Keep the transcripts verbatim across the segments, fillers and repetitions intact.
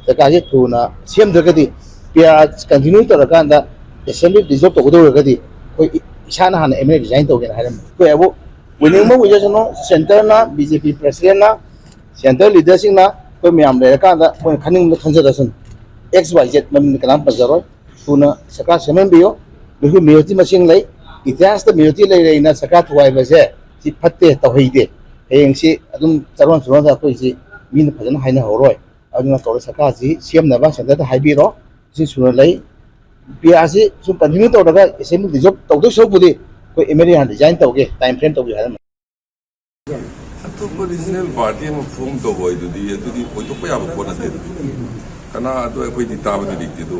ꯁꯔꯀꯥꯔꯁꯦ ꯊꯨꯅ ꯁꯦꯝꯗ꯭ꯔꯒꯗꯤ, P R continue ꯇꯧꯔꯀꯥꯟꯗ assembly ꯗꯤꯖꯣꯜꯕ ꯇꯧꯒꯗꯧꯔꯒꯗꯤ, ꯑꯩꯈꯣꯏ ꯏꯁꯥꯅ ꯍꯥꯟꯅ ꯑꯦꯝ ꯑꯦꯜ ꯑꯦ ꯔꯤꯖꯥꯏꯟ ꯇꯧꯒꯦꯅ ꯍꯥꯏꯔꯝꯃꯤ꯫ ꯑꯩꯈꯣꯏ ꯍꯥꯏꯕꯨ ꯑꯣꯏꯅꯤꯡꯕ ꯑꯣꯏꯖꯁꯅꯨ, ꯁꯦꯟꯇꯔꯅ, ꯕꯤ ꯖꯦ ꯄꯤ ꯄ꯭ꯔꯁꯤꯗꯦꯟꯅ, ꯁꯦꯟꯇꯔ ꯂꯤꯗꯔꯁꯤꯡꯅ ꯑꯩꯈꯣꯏ ꯃꯌꯥꯝ ꯂꯩꯔꯀꯥꯟꯗ ꯑꯩꯈꯣꯏꯅ ꯈꯟꯅꯤꯡꯕꯗ ꯈꯟꯖꯔꯁꯅꯨ꯫ ꯑꯦꯛꯁ ꯋꯥꯏ ꯖꯦꯠ ꯃꯃꯤꯡꯗꯤ ꯀꯅꯥꯝ ꯄꯟꯖꯔꯣꯏ꯫ ꯊꯨꯅ ꯁꯔꯀꯥꯔ ꯁꯦꯝꯍꯟꯕꯤꯌꯨ꯫ ꯃꯤꯍꯨꯠ ꯃꯤꯍꯨꯠꯇꯤ ꯃꯁꯤꯡ ꯂꯩ꯫ ꯏꯇꯤꯍꯥꯁꯇ ꯃꯤꯍꯨꯠꯇꯤ ꯂꯩꯔꯦꯅ ꯁꯔꯀꯥꯔ ꯊꯨꯒꯥꯏꯕꯁꯦ ꯁꯤ ꯐꯠꯇꯦ, ꯇꯧꯍꯩꯗꯦ꯫ ꯍꯌꯦꯡꯁꯤ ꯑꯗꯨꯝ ꯆꯥꯔꯣꯟ ꯁꯨꯔꯣꯟꯗ ꯑꯩꯈꯣꯏꯁꯤ ꯃꯤꯅ ꯐꯖꯅ ꯍꯥꯏꯅꯍꯧꯔꯣꯏ꯫ ꯑꯗꯨꯅ ꯀꯧꯔ ꯁꯔꯀꯥꯔꯁꯤ ꯁꯦꯝꯅꯕ ꯁꯦꯟꯇꯔꯗ ꯍꯥꯏꯕꯤꯔꯣ꯫ ꯁꯤ ꯁꯨꯅ ꯂꯩ꯫ ꯄꯤ ꯑꯥꯔꯁꯤ ꯁꯨꯝ ꯀꯟꯇꯤꯅ꯭ꯌꯨ ꯇꯧꯔꯒ ꯑꯦꯁꯦꯝꯕ꯭ꯂꯤ ꯗꯤꯖꯣꯜꯕ ꯇꯧꯗꯣꯏ ꯁꯔꯨꯛꯄꯨꯗꯤ ꯑꯩꯈꯣꯏ ꯑꯦꯝ ꯑꯦꯜ ꯑꯦ ꯍꯥꯟꯅ ꯔꯤꯖꯥꯏꯟ ꯇꯧꯒꯦ, ꯇꯥꯏꯝ ꯐ꯭ꯔꯦꯝ ꯇꯧꯒꯦ ꯍꯥꯏꯔꯝꯃꯤ꯫ ꯑꯇꯣꯞꯄ ꯔꯤꯖꯅꯦꯜ ꯄꯥꯔꯇꯤ ꯑꯃ ꯐꯣꯝ ꯇꯧꯕ ꯍꯥꯏꯗꯨꯗꯤ ꯑꯗꯨꯗꯤ ꯑꯣꯏꯊꯣꯛꯄ ꯌꯥꯕ ꯄꯣꯠ ꯅꯠꯇꯦ꯫ ꯀꯅꯥ ꯑꯗꯨ ꯑꯩꯈꯣꯏꯗꯤ ꯇꯥꯕꯗꯤ ꯂꯩꯇꯦ꯫ ꯑꯗꯨ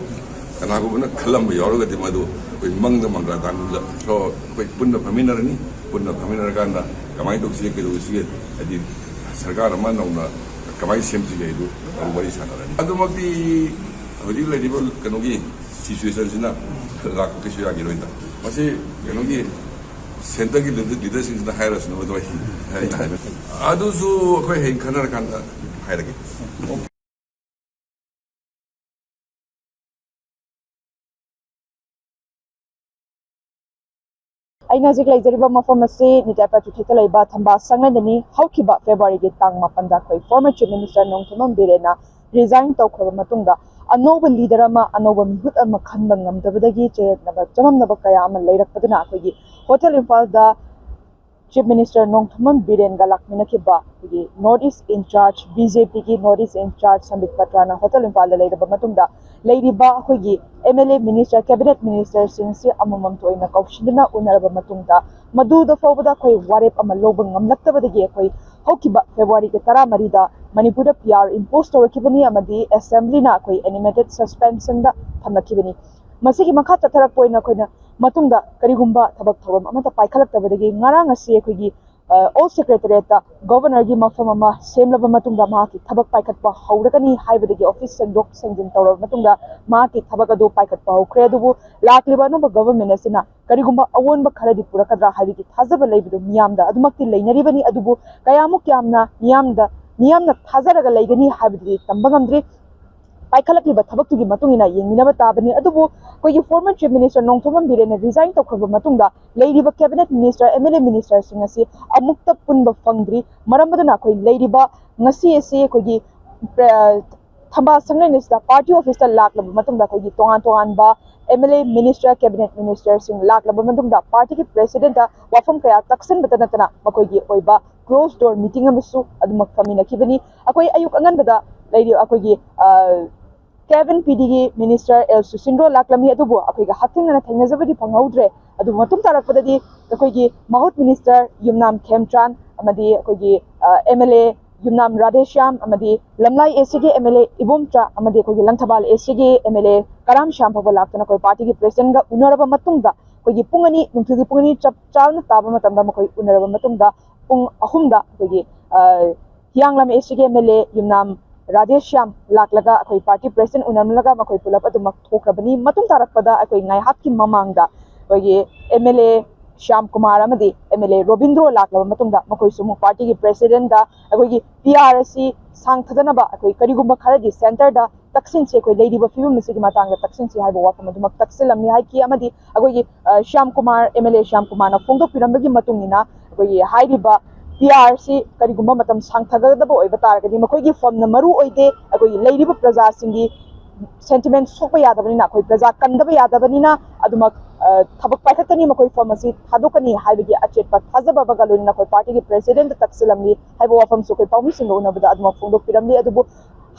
ꯀꯅꯥꯒꯨꯝꯕꯅ ꯈꯜꯂꯝꯕ ꯌꯥꯎꯔꯒꯗꯤ ꯃꯗꯨ ꯑꯩꯈꯣꯏ ꯃꯪꯗ ꯃꯪꯒ꯭ꯔꯥ ꯇꯥꯡꯗ ꯑꯩꯈꯣꯏ ꯄꯨꯟꯅ ꯐꯝꯃꯤꯟꯅꯔꯅꯤ꯫ ꯄꯨꯟꯅ ꯐꯝꯃꯤꯟꯅꯔꯀꯥꯟꯗ ꯀꯃꯥꯏꯅ ꯇꯧꯁꯤꯒꯦ, ꯀꯩꯗꯧꯁꯤꯒꯦ, ꯍꯥꯏꯗꯤ ꯁꯔꯀꯥꯔ ꯑꯃ ꯅꯧꯅ ꯀꯃꯥꯏꯅ ꯁꯦꯝꯁꯤꯒꯦ ꯍꯥꯏꯗꯨ ꯑꯗꯨ ꯋꯥꯔꯤ ꯁꯥꯟꯅꯔꯅꯤ꯫ ꯑꯗꯨꯃꯛꯇꯤ ꯍꯧꯖꯤꯛ ꯂꯩꯔꯤꯕ ꯀꯩꯅꯣꯒꯤ ꯁꯤꯆꯨꯋꯦꯁꯟꯁꯤꯅ ꯂꯥꯛꯄ ꯀꯩꯁꯨ ꯌꯥꯈꯤꯔꯣꯏꯗ꯫ ꯃꯁꯤ ꯀꯩꯅꯣꯒꯤ ꯁꯦꯟꯇꯔꯒꯤ ꯂꯤꯗꯔꯁꯤꯡꯁꯤꯅ ꯍꯥꯏꯔꯁꯅꯨ, ꯑꯗꯨ ꯑꯩ ꯑꯩꯅ ꯍꯥꯏꯕ꯫ ꯑꯗꯨꯁꯨ ꯑꯩꯈꯣꯏ ꯍꯌꯦꯡ ꯈꯟꯅꯔꯀꯥꯟꯗ ꯍꯥꯏꯔꯒꯦ꯫ ꯑꯩꯅ ꯍꯧꯖꯤꯛ ꯂꯩꯖꯔꯤꯕ ꯃꯐꯝ ꯑꯁꯤ ꯅꯤꯇꯥꯏ ꯄ꯭ꯔꯇꯤꯊꯤꯛꯇ ꯂꯩꯕ ꯊꯝꯕꯥꯜ ꯁꯪꯂꯦꯟꯗꯅꯤ꯫ ꯍꯧꯈꯤꯕ ꯐꯦꯕ꯭ꯔꯨꯋꯥꯔꯤꯒꯤ ꯇꯥꯡ ꯃꯥꯄꯟꯗ ꯑꯩꯈꯣꯏ ꯐꯣꯔꯃꯔ ꯆꯤꯐ ꯃꯤꯅꯤꯁꯇꯔ ꯅꯣꯡꯊꯣꯝꯕꯝ ꯕꯤꯔꯦꯟꯅ ꯔꯤꯖꯥꯏꯟ ꯇꯧꯈ꯭ꯔꯕ ꯃꯇꯨꯡꯗ, ꯑꯅꯧꯕ ꯂꯤꯗꯔ ꯑꯃ, ꯑꯅꯧꯕ ꯃꯤꯍꯨꯠ ꯑꯃ ꯈꯟꯕ ꯉꯝꯗꯕꯗꯒꯤ ꯆꯌꯦꯠꯅꯕ ꯆꯃꯝꯅꯕ ꯀꯌꯥ ꯑꯃ ꯂꯩꯔꯛꯄꯗꯨꯅ ꯑꯩꯈꯣꯏꯒꯤ ꯍꯣꯇꯦꯜ ꯏꯝꯐꯥꯜꯗ ꯆꯤꯐ ꯃꯤꯅꯤꯁꯇꯔ ꯅꯣꯡꯊꯣꯝꯕꯝ ꯕꯤꯔꯦꯟꯒ ꯂꯥꯛꯃꯤꯟꯅꯈꯤꯕ ꯑꯩꯈꯣꯏꯒꯤ north east in charge, B J ꯄꯤꯒꯤ ꯅꯣꯔꯠ ꯏꯁ ꯏꯟꯆꯥꯔꯖ ꯁꯝꯕꯤꯠ ꯄꯇ꯭ꯔꯥꯅ ꯍꯣꯇꯦꯜ ꯏꯝꯐꯥꯜꯗ ꯂꯩꯔꯕ ꯃꯇꯨꯡꯗ, ꯂꯩꯔꯤꯕ ꯑꯩꯈꯣꯏꯒꯤ M L A, minister, cabinet ꯃꯤꯅꯤꯁꯇꯔꯁꯤꯡꯁꯤ ꯑꯃꯃꯝꯇ ꯑꯣꯏꯅ ꯀꯧꯁꯤꯟꯗꯨꯅ ꯎꯅꯔꯕ ꯃꯇꯨꯡꯗ, ꯃꯗꯨꯗ ꯐꯥꯎꯕꯗ ꯑꯩꯈꯣꯏ ꯋꯥꯔꯦꯞ ꯑꯃ ꯂꯧꯕ ꯉꯝꯂꯛꯇꯕꯗꯒꯤ ꯑꯩꯈꯣꯏ ꯍꯧꯈꯤꯕ ꯐꯦꯕ꯭ꯔꯨꯋꯥꯔꯤꯒꯤ ꯇꯔꯥꯃꯔꯤꯗ ꯃꯅꯤꯄꯨꯔꯗ ꯄꯤ ꯑꯥꯔ ꯏꯝꯄꯣꯁ ꯇꯧꯔꯛꯈꯤꯕꯅꯤ ꯑꯃꯗꯤ ꯑꯦꯁꯦꯝꯕ꯭ꯂꯤꯅ ꯑꯩꯈꯣꯏ ꯑꯦꯅꯤꯃꯦꯇꯦꯠ ꯁꯁꯄꯦꯟꯁꯟꯗ ꯊꯝꯂꯛꯈꯤꯕꯅꯤ꯫ ꯃꯁꯤꯒꯤ ꯃꯈꯥ ꯆꯠꯊꯔꯛꯄ ꯑꯣꯏꯅ ꯑꯩꯈꯣꯏꯅ ꯃꯇꯨꯡꯗ ꯀꯔꯤꯒꯨꯝꯕ ꯊꯕꯛ ꯊꯧꯔꯝ ꯑꯃꯠꯇ ꯄꯥꯏꯈꯠꯂꯛꯇꯕꯗꯒꯤ ꯉꯔꯥꯡ ꯑꯁꯤ ꯑꯩꯈꯣꯏꯒꯤ, ꯑ, ꯑꯣꯜ ꯁꯦꯀ꯭ꯔꯦꯇꯔꯤꯌꯦꯠꯇ ꯒꯣꯚꯔꯅꯔꯒꯤ ꯃꯐꯝ ꯑꯃ ꯁꯦꯝꯂꯕ ꯃꯇꯨꯡꯗ ꯃꯍꯥꯛꯀꯤ ꯊꯕꯛ ꯄꯥꯏꯈꯠꯄ ꯍꯧꯔꯒꯅꯤ ꯍꯥꯏꯕꯗꯒꯤ ꯑꯣꯐꯤꯁ ꯁꯦꯡꯗꯣꯛ ꯁꯦꯡꯖꯤꯟ ꯇꯧꯔꯕ ꯃꯇꯨꯡꯗ ꯃꯍꯥꯛꯀꯤ ꯊꯕꯛ ꯑꯗꯨ ꯄꯥꯏꯈꯠꯄ ꯍꯧꯈ꯭ꯔꯦ꯫ ꯑꯗꯨꯕꯨ ꯂꯥꯛꯂꯤꯕ ꯑꯅꯧꯕ ꯒꯣꯚꯔꯟꯃꯦꯟꯠ ꯑꯁꯤꯅ ꯀꯔꯤꯒꯨꯝꯕ ꯑꯑꯣꯟꯕ ꯈꯔꯗꯤ ꯄꯨꯔꯛꯀꯗ꯭ꯔꯥ ꯍꯥꯏꯕꯒꯤ ꯊꯥꯖꯕ ꯂꯩꯕꯗꯨ ꯃꯤꯌꯥꯝꯗ ꯑꯗꯨꯃꯛꯇꯤ ꯂꯩꯅꯔꯤꯕꯅꯤ꯫ ꯑꯗꯨꯕꯨ ꯀꯌꯥꯃꯨꯛ ꯌꯥꯝꯅ ꯃꯤꯌꯥꯝꯗ, ꯃꯤꯌꯥꯝꯅ ꯊꯥꯖꯔꯒ ꯂꯩꯒꯅꯤ ꯍꯥꯏꯕꯗꯨꯗꯤ ꯇꯝꯕ ꯉꯝꯗ꯭ꯔꯤ꯫ ꯄꯥꯏꯈꯠꯂꯛꯂꯤꯕ ꯊꯕꯛꯇꯨꯒꯤ ꯃꯇꯨꯡ ꯏꯟꯅ ꯌꯦꯡꯃꯤꯟꯅꯕ ꯇꯥꯕꯅꯤ꯫ ꯑꯗꯨꯕꯨ ꯑꯩꯈꯣꯏꯒꯤ former Chief Minister Nongthombam ꯕꯤꯔꯦꯟꯅ resign ꯇꯧꯈ꯭ꯔꯕ ꯃꯇꯨꯡꯗ ꯂꯩꯔꯤꯕ cabinet minister, MLA ministerꯁꯤꯡ ꯑꯁꯤ ꯑꯃꯨꯛꯇ ꯄꯨꯟꯕ ꯐꯪꯗ꯭ꯔꯤ꯫ ꯃꯔꯝ ꯑꯗꯨꯅ ꯑꯩꯈꯣꯏ ꯂꯩꯔꯤꯕ ꯉꯁꯤ ꯑꯁꯤ ꯑꯩꯈꯣꯏꯒꯤ ꯄ꯭ꯔ-, ꯊꯝꯕꯥꯜ ꯁꯪꯂꯦꯟ ꯑꯁꯤꯗ party officeꯇ ꯂꯥꯛꯂꯕ ꯃꯇꯨꯡꯗ ꯑꯩꯈꯣꯏꯒꯤ ꯇꯣꯉꯥꯟ ꯇꯣꯉꯥꯟꯕ MLA minister, cabinet ministerꯁꯤꯡ ꯂꯥꯛꯂꯕ ꯃꯇꯨꯡꯗ partyꯒꯤ presidentꯇ ꯋꯥꯐꯝ ꯀꯌꯥ ꯇꯛꯁꯤꯟꯕꯇ ꯅꯠꯇꯅ ꯃꯈꯣꯏꯒꯤ ꯑꯣꯏꯕ closed door meeting ꯑꯃꯁꯨ ꯑꯗꯨꯃꯛ ꯐꯝꯃꯤꯟꯅꯈꯤꯕꯅꯤ꯫ ꯑꯩꯈꯣꯏ ꯑꯌꯨꯛ ꯑꯉꯟꯕꯗ ꯂꯩꯔꯤꯕ ꯑꯩꯈꯣꯏꯒꯤ, ꯑ, cabin PDꯒꯤ minister ꯑꯦꯜ ꯁꯨꯁꯤꯟꯗ꯭ꯔꯣ ꯂꯥꯛꯂꯝꯃꯤ, ꯑꯗꯨꯕꯨ ꯑꯩꯈꯣꯏꯒ ꯍꯛꯊꯦꯡꯅꯅ ꯊꯦꯡꯅꯖꯕꯗꯤ ꯐꯪꯍꯧꯗ꯭ꯔꯦ꯫ ꯑꯗꯨꯕꯨ ꯃꯇꯨꯡ ꯇꯥꯔꯛꯄꯗꯗꯤ ꯑꯩꯈꯣꯏꯒꯤ ꯃꯍꯨꯠ minister ꯌꯨꯝꯅꯥꯝ ꯈꯦꯝꯆꯥꯟ ꯑꯃꯗꯤ ꯑꯩꯈꯣꯏꯒꯤ, ꯑ, MLA ꯌꯨꯝꯅꯥꯝ ꯔꯥꯙꯦꯁ꯭ꯌꯥꯝ ꯑꯃꯗꯤ ꯂꯝꯂꯥꯏ ACꯒꯤ MLA ꯏꯕꯣꯝꯆꯥ ꯑꯃꯗꯤ ꯑꯩꯈꯣꯏꯒꯤ ꯂꯪꯊꯕꯥꯜ ACꯒꯤ MLA ꯀꯔꯥꯝ ꯁ꯭ꯌꯥꯝ ꯐꯥꯎꯕ ꯂꯥꯛꯇꯨꯅ ꯑꯩꯈꯣꯏ partyꯒꯤ presidentꯒ ꯎꯅꯔꯕ ꯃꯇꯨꯡꯗ ꯑꯩꯈꯣꯏꯒꯤ ꯄꯨꯡ ꯑꯅꯤ, ꯅꯨꯡꯊꯤꯜꯒꯤ ꯄꯨꯡ ꯑꯅꯤ ꯆꯞ ꯆꯥꯅ ꯇꯥꯕ ꯃꯇꯝꯗ ꯃꯈꯣꯏ ꯎꯅꯔꯕ ꯃꯇꯨꯡꯗ ꯄꯨꯡ ꯑꯍꯨꯝꯗ ꯑꯩꯈꯣꯏꯒꯤ, ꯑ, ꯍꯤꯌꯥꯡꯂꯝ ACꯒꯤ MLA ꯌꯨꯝꯅꯥꯝ ꯔꯥꯙꯦꯁ꯭ꯌꯥꯝ ꯂꯥꯛꯂꯒ ꯑꯩꯈꯣꯏ party president ꯎꯅꯔꯝꯂꯒ ꯃꯈꯣꯏ ꯄꯨꯂꯞ ꯑꯗꯨꯃꯛ ꯊꯣꯛꯈ꯭ꯔꯕꯅꯤ꯫ ꯃꯇꯨꯡ ꯇꯥꯔꯛꯄꯗ ꯑꯩꯈꯣꯏ ꯉꯥꯏꯍꯥꯛꯀꯤ ꯃꯃꯥꯡꯗ ꯑꯩꯈꯣꯏꯒꯤ MLA ꯁ꯭ꯌꯥꯝ ꯀꯨꯃꯥꯔ ꯑꯃꯗꯤ MLA ꯔꯣꯕꯤꯟꯗ꯭ꯔꯣ ꯂꯥꯛꯂꯕ ꯃꯇꯨꯡꯗ ꯃꯈꯣꯏꯁꯨ ꯑꯃꯨꯛ partyꯒꯤ presidentꯗ ꯑꯩꯈꯣꯏꯒꯤ PR ꯑꯁꯤ ꯁꯥꯡꯊꯗꯅꯕ ꯑꯩꯈꯣꯏ ꯀꯔꯤꯒꯨꯝꯕ ꯈꯔꯗꯤ centreꯗ ꯇꯛꯁꯤꯟꯁꯤ, ꯑꯩꯈꯣꯏ ꯂꯩꯔꯤꯕ ꯐꯤꯕꯝ ꯑꯁꯤꯒꯤ ꯃꯇꯥꯡꯗ ꯇꯛꯁꯤꯟꯁꯤ ꯍꯥꯏꯕ ꯋꯥꯐꯝ ꯑꯗꯨꯃꯛ ꯇꯛꯁꯤꯜꯂꯝꯃꯤ ꯍꯥꯏꯈꯤ꯫ ꯑꯃꯗꯤ ꯑꯩꯈꯣꯏꯒꯤ, ꯑ, ꯁ꯭ꯌꯥꯝ ꯀꯨꯃꯥꯔ, MLA ꯁ꯭ꯌꯥꯝ ꯀꯨꯃꯥꯔꯅ ꯐꯣꯡꯗꯣꯛꯄꯤꯔꯝꯕꯒꯤ ꯃꯇꯨꯡ ꯏꯟꯅ ꯑꯩꯈꯣꯏꯒꯤ ꯍꯥꯏꯔꯤꯕ PR ꯑꯁꯤ ꯀꯔꯤꯒꯨꯝꯕ ꯃꯇꯝ ꯁꯥꯡꯊꯒꯗꯕ ꯑꯣꯏꯕ ꯇꯥꯔꯒꯗꯤ ꯃꯈꯣꯏꯒꯤ ꯐꯝꯅ ꯃꯔꯨ ꯑꯣꯏꯗꯦ, ꯑꯩꯈꯣꯏꯒꯤ ꯂꯩꯔꯤꯕ ꯄ꯭ꯔꯖꯥꯁꯤꯡꯒꯤ sentiment ꯁꯣꯛꯄ ꯌꯥꯗꯕꯅꯤꯅ, ꯑꯩꯈꯣꯏ ꯄ꯭ꯔꯖꯥ ꯀꯟꯗꯕ ꯌꯥꯗꯕꯅꯤꯅ ꯑꯗꯨꯃꯛ, ꯑ, ꯊꯕꯛ ꯄꯥꯏꯈꯠꯀꯅꯤ, ꯃꯈꯣꯏ ꯐꯝ ꯑꯁꯤ ꯊꯥꯗꯣꯛꯀꯅꯤ ꯍꯥꯏꯕꯒꯤ ꯑꯆꯦꯠꯄ ꯊꯥꯖꯕ ꯑꯃꯒ ꯂꯣꯏꯅꯅ ꯑꯩꯈꯣꯏ partyꯒꯤ presidentꯗ ꯇꯛꯁꯤꯜꯂꯝꯂꯤ ꯍꯥꯏꯕ ꯋꯥꯐꯝꯁꯨ ꯑꯩꯈꯣꯏ ꯄꯥꯎꯃꯤꯁꯤꯡꯒ ꯎꯅꯕꯗ ꯑꯗꯨꯃꯛ ꯐꯣꯡꯗꯣꯛꯄꯤꯔꯝꯂꯤ꯫ ꯑꯗꯨꯕꯨ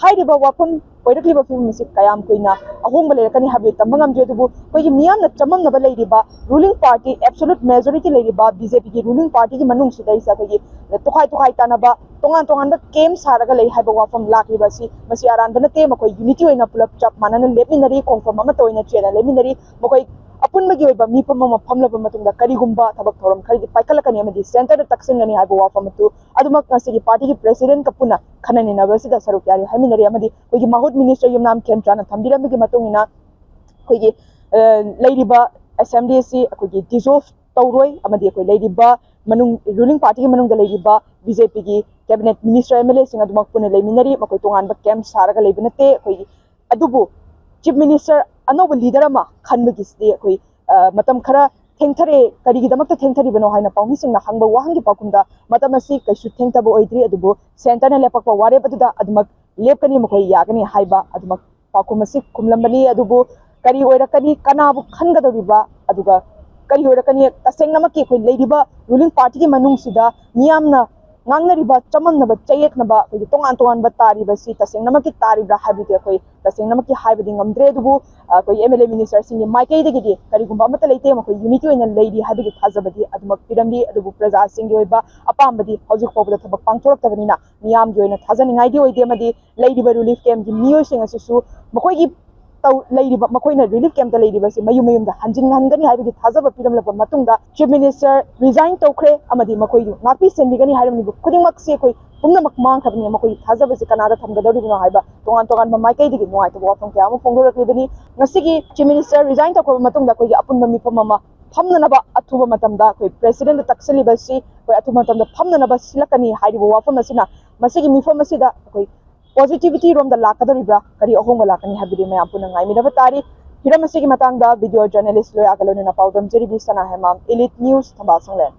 ꯍꯥꯏꯔꯤꯕ ꯋꯥꯐꯝ ꯑꯣꯏꯔꯛꯂꯤꯕ ꯐꯤꯕꯝ ꯑꯁꯤ ꯀꯌꯥꯝ ꯀꯨꯏꯅ ꯑꯍꯣꯡꯕ ꯂꯩꯔꯛꯀꯅꯤ ꯍꯥꯏꯕꯗꯤ ꯇꯝꯕ ꯉꯝꯗ꯭ꯔꯤ꯫ ꯑꯗꯨꯕꯨ ꯑꯩꯈꯣꯏꯒꯤ ꯃꯤꯌꯥꯝꯅ ꯆꯃꯝꯅꯕ ꯂꯩꯔꯤꯕ ruling party, absolute majority ꯂꯩꯔꯤꯕ BJPꯒꯤ ruling partyꯒꯤ ꯃꯅꯨꯡꯁꯤꯗꯩꯁꯤꯗ ꯑꯩꯈꯣꯏꯒꯤ ꯇꯣꯈꯥꯏ ꯇꯣꯈꯥꯏ ꯇꯥꯅꯕ, ꯇꯣꯉꯥꯟ ꯇꯣꯉꯥꯟꯕ camp ꯁꯥꯔꯒ ꯂꯩ ꯍꯥꯏꯕ ꯋꯥꯐꯝ ꯂꯥꯛꯂꯤꯕ ꯑꯁꯤ ꯃꯁꯤ ꯑꯔꯥꯟꯕ ꯅꯠꯇꯦ꯫ ꯃꯈꯣꯏ unity ꯑꯣꯏꯅ ꯄꯨꯂꯞ ꯆꯞ ꯃꯥꯟꯅꯅ ꯂꯦꯞꯃꯤꯟꯅꯔꯤ, ꯈꯣꯡꯐꯝ ꯑꯃꯠꯇ ꯑꯣꯏꯅ ꯆꯦꯟꯅ ꯂꯦꯞꯃꯤꯟꯅꯔꯤ꯫ ꯃꯈꯣꯏ ꯑꯄꯨꯟꯕꯒꯤ ꯑꯣꯏꯕ ꯃꯤꯐꯝ ꯑꯃ ꯐꯝꯂꯕ ꯃꯇꯨꯡꯗ ꯀꯔꯤꯒꯨꯝꯕ ꯊꯕꯛ ꯊꯧꯔꯝ ꯈꯔꯗꯤ ꯄꯥꯏꯈꯠꯂꯛꯀꯅꯤ ꯑꯃꯗꯤ centreꯗ ꯇꯛꯁꯤꯟꯒꯅꯤ ꯍꯥꯏꯕ ꯋꯥꯐꯝ ꯑꯗꯨ ꯑꯗꯨꯃꯛ ꯉꯁꯤꯒꯤ partyꯒꯤ presidentꯀ ꯄꯨꯟꯅ ꯈꯟꯅ ꯅꯩꯅꯕ ꯑꯁꯤꯗ ꯁꯔꯨꯛ ꯌꯥꯔꯤ ꯍꯥꯏꯃꯤꯟꯅꯔꯤ꯫ ꯑꯃꯗꯤ ꯑꯩꯈꯣꯏꯒꯤ ꯃꯍꯨꯠ minister ꯌꯨꯝꯅꯥꯝ ꯈꯦꯝꯆꯥꯟꯅ ꯊꯝꯕꯤꯔꯝꯕꯒꯤ ꯃꯇꯨꯡ ꯏꯟꯅ ꯑꯩꯈꯣꯏꯒꯤ, ꯑ, ꯂꯩꯔꯤꯕ assembly ꯑꯁꯤ ꯑꯩꯈꯣꯏꯒꯤ dissolve ꯇꯧꯔꯣꯏ ꯑꯃꯗꯤ ꯑꯩꯈꯣꯏ ꯂꯩꯔꯤꯕ ꯃꯅꯨꯡ, ruling partyꯒꯤ ꯃꯅꯨꯡꯗ ꯂꯩꯔꯤꯕ BJPꯒꯤ cabinet minister, MLAꯁꯤꯡ ꯑꯗꯨꯃꯛ ꯄꯨꯟꯅ ꯂꯩꯃꯤꯟꯅꯔꯤ꯫ ꯃꯈꯣꯏ ꯇꯣꯉꯥꯟꯕ camp ꯁꯥꯔꯒ ꯂꯩꯕ ꯅꯠꯇꯦ꯫ ꯑꯩꯈꯣꯏꯒꯤ ꯑꯗꯨꯕꯨ Chief Minister ꯑꯅꯧꯕ leader ꯑꯃ ꯈꯟꯕꯒꯤꯁꯤꯗꯤ ꯑꯩꯈꯣꯏ ꯃꯇꯝ ꯈꯔ ꯊꯦꯡꯊꯔꯦ꯫ ꯀꯔꯤꯒꯤꯗꯃꯛꯇ ꯊꯦꯡꯊꯔꯤꯕꯅꯣ ꯍꯥꯏꯅ ꯄꯥꯎꯃꯤꯁꯤꯡꯅ ꯍꯪꯕ ꯋꯥꯍꯪꯒꯤ ꯄꯥꯎꯈꯨꯝꯗ, ꯃꯇꯝ ꯑꯁꯤ ꯀꯩꯁꯨ ꯊꯦꯡꯊꯕ ꯑꯣꯏꯗ꯭ꯔꯤ, ꯑꯗꯨꯕꯨ centreꯅ ꯂꯦꯞꯄꯛꯄ ꯋꯥꯔꯦꯞ ꯑꯗꯨꯗ ꯑꯗꯨꯃꯛ ꯂꯦꯞꯀꯅꯤ, ꯃꯈꯣꯏ ꯌꯥꯒꯅꯤ ꯍꯥꯏꯕ ꯑꯗꯨꯃꯛ ꯄꯥꯎꯈꯨꯝ ꯑꯁꯤ ꯈꯨꯝꯂꯝꯕꯅꯤ꯫ ꯑꯗꯨꯕꯨ ꯀꯔꯤ ꯑꯣꯏꯔꯛꯀꯅꯤ, ꯀꯅꯥꯕꯨ ꯈꯟꯒꯗꯧꯔꯤꯕ, ꯑꯗꯨꯒ ꯀꯔꯤ ꯑꯣꯏꯔꯛꯀꯅꯤ, ꯇꯁꯦꯡꯅꯃꯛꯀꯤ ꯑꯩꯈꯣꯏ ꯂꯩꯔꯤꯕ ruling partyꯒꯤ ꯃꯅꯨꯡꯁꯤꯗ ꯃꯤꯌꯥꯝꯅ ꯉꯥꯡꯅꯔꯤꯕ, ꯆꯃꯝꯅꯕ, ꯆꯌꯦꯠꯅꯕ, ꯑꯩꯈꯣꯏꯒꯤ ꯇꯣꯉꯥꯟ ꯇꯣꯉꯥꯟꯕ ꯇꯥꯔꯤꯕꯁꯤ ꯇꯁꯦꯡꯅꯃꯛꯀꯤ ꯇꯥꯔꯤꯕ꯭ꯔꯥ ꯍꯥꯏꯕꯗꯨꯗꯤ ꯑꯩꯈꯣꯏ ꯇꯁꯦꯡꯅꯃꯛꯀꯤ ꯍꯥꯏꯕꯗꯤ ꯉꯝꯗ꯭ꯔꯦ꯫ ꯑꯗꯨꯕꯨ ꯑꯩꯈꯣꯏ MLA ministerꯁꯤꯡꯒꯤ ꯃꯥꯏꯀꯩꯗꯒꯤꯗꯤ ꯀꯔꯤꯒꯨꯝꯕ ꯑꯃꯠꯇ ꯂꯩꯇꯦ, ꯃꯈꯣꯏ unity ꯑꯣꯏꯅ ꯂꯩꯔꯤ ꯍꯥꯏꯕꯒꯤ ꯊꯥꯖꯕꯗꯤ ꯑꯗꯨꯃꯛ ꯄꯤꯔꯝꯂꯤ꯫ ꯑꯗꯨꯕꯨ ꯄ꯭ꯔꯖꯥꯁꯤꯡꯒꯤ ꯑꯣꯏꯕ ꯑꯄꯥꯝꯕꯗꯤ ꯍꯧꯖꯤꯛ ꯐꯥꯎꯕꯗ ꯊꯕꯛ ꯄꯥꯡꯊꯣꯔꯛꯇꯕꯅꯤꯅ ꯃꯤꯌꯥꯝꯒꯤ ꯑꯣꯏꯅ ꯊꯥꯖꯅꯤꯡꯉꯥꯏꯗꯤ ꯑꯣꯏꯗꯦ꯫ ꯑꯃꯗꯤ ꯂꯩꯔꯤꯕ relief campꯀꯤ ꯃꯤꯑꯣꯏꯁꯤꯡ ꯑꯁꯤꯁꯨ ꯃꯈꯣꯏꯒꯤ ꯇꯧ-, ꯂꯩꯔꯤꯕ, ꯃꯈꯣꯏꯅ relief campꯇ ꯂꯩꯔꯤꯕꯁꯤ ꯃꯌꯨꯝ ꯃꯌꯨꯝꯗ ꯍꯟꯖꯤꯟꯍꯟꯒꯅꯤ ꯍꯥꯏꯕꯒꯤ ꯊꯥꯖꯕ ꯄꯤꯔꯝꯂꯕ ꯃꯇꯨꯡꯗ Chief Minister resign ꯇꯧꯈ꯭ꯔꯦ ꯑꯃꯗꯤ ꯃꯈꯣꯏꯕꯨ ꯉꯥꯛꯄꯤ ꯁꯦꯟꯕꯤꯒꯅꯤ ꯍꯥꯏꯔꯝꯂꯤꯕ ꯈꯨꯗꯤꯡꯃꯛꯁꯤ ꯑꯩꯈꯣꯏ ꯄꯨꯝꯅꯃꯛ ꯃꯥꯡꯈ꯭ꯔꯕꯅꯤꯅ ꯃꯈꯣꯏꯒꯤ ꯊꯥꯖꯕꯁꯤ ꯀꯅꯥꯗ ꯊꯝꯒꯗꯧꯔꯤꯕꯅꯣ ꯍꯥꯏꯕ ꯇꯣꯉꯥꯟ ꯇꯣꯉꯥꯟꯕ ꯃꯥꯏꯀꯩꯗꯒꯤ ꯅꯨꯡꯉꯥꯏꯇꯕ ꯋꯥꯐꯝ ꯀꯌꯥ ꯑꯃ ꯐꯣꯡꯗꯣꯔꯛꯂꯤꯕꯅꯤ꯫ ꯉꯁꯤꯒꯤ Chief Minister resign ꯇꯧꯈ꯭ꯔꯕ ꯃꯇꯨꯡꯗ ꯑꯩꯈꯣꯏꯒꯤ ꯑꯄꯨꯟꯕ ꯃꯤꯐꯝ ꯑꯃ ꯐꯝꯅꯅꯕ ꯑꯊꯨꯕ ꯃꯇꯝꯗ ꯑꯩꯈꯣꯏ Presidentꯇ ꯇꯛꯁꯤꯜꯂꯤꯕꯁꯤ ꯑꯩꯈꯣꯏ ꯑꯊꯨꯕ ꯃꯇꯝꯗ ꯐꯝꯅꯅꯕ ꯁꯤꯜꯂꯛꯀꯅꯤ ꯍꯥꯏꯔꯤꯕ ꯋꯥꯐꯝ ꯑꯁꯤꯅ ꯃꯁꯤꯒꯤ ꯃꯤꯐꯝ ꯑꯁꯤꯗ ꯑꯩꯈꯣꯏ positivity ꯔꯣꯝꯗ ꯂꯥꯛꯀꯗꯧꯔꯤꯕ꯭ꯔꯥ, ꯀꯔꯤ ꯑꯍꯣꯡꯕ ꯂꯥꯛꯀꯅꯤ ꯍꯥꯏꯕꯗꯨꯗꯤ ꯃꯌꯥꯝ ꯄꯨꯟꯅ ꯉꯥꯏꯃꯤꯟꯅꯕ ꯇꯥꯔꯤ꯫ ꯍꯤꯔꯝ ꯑꯁꯤꯒꯤ ꯃꯇꯥꯡꯗ video journalist ꯂꯣꯌꯥꯒ ꯂꯣꯏꯅꯅ ꯄꯥꯎꯗꯝꯖꯔꯤꯕꯤ ꯁꯅꯥ ꯍꯦꯃꯥꯝ, Elite News, ꯊꯝꯕꯥꯜ ꯁꯪꯂꯦꯟ꯫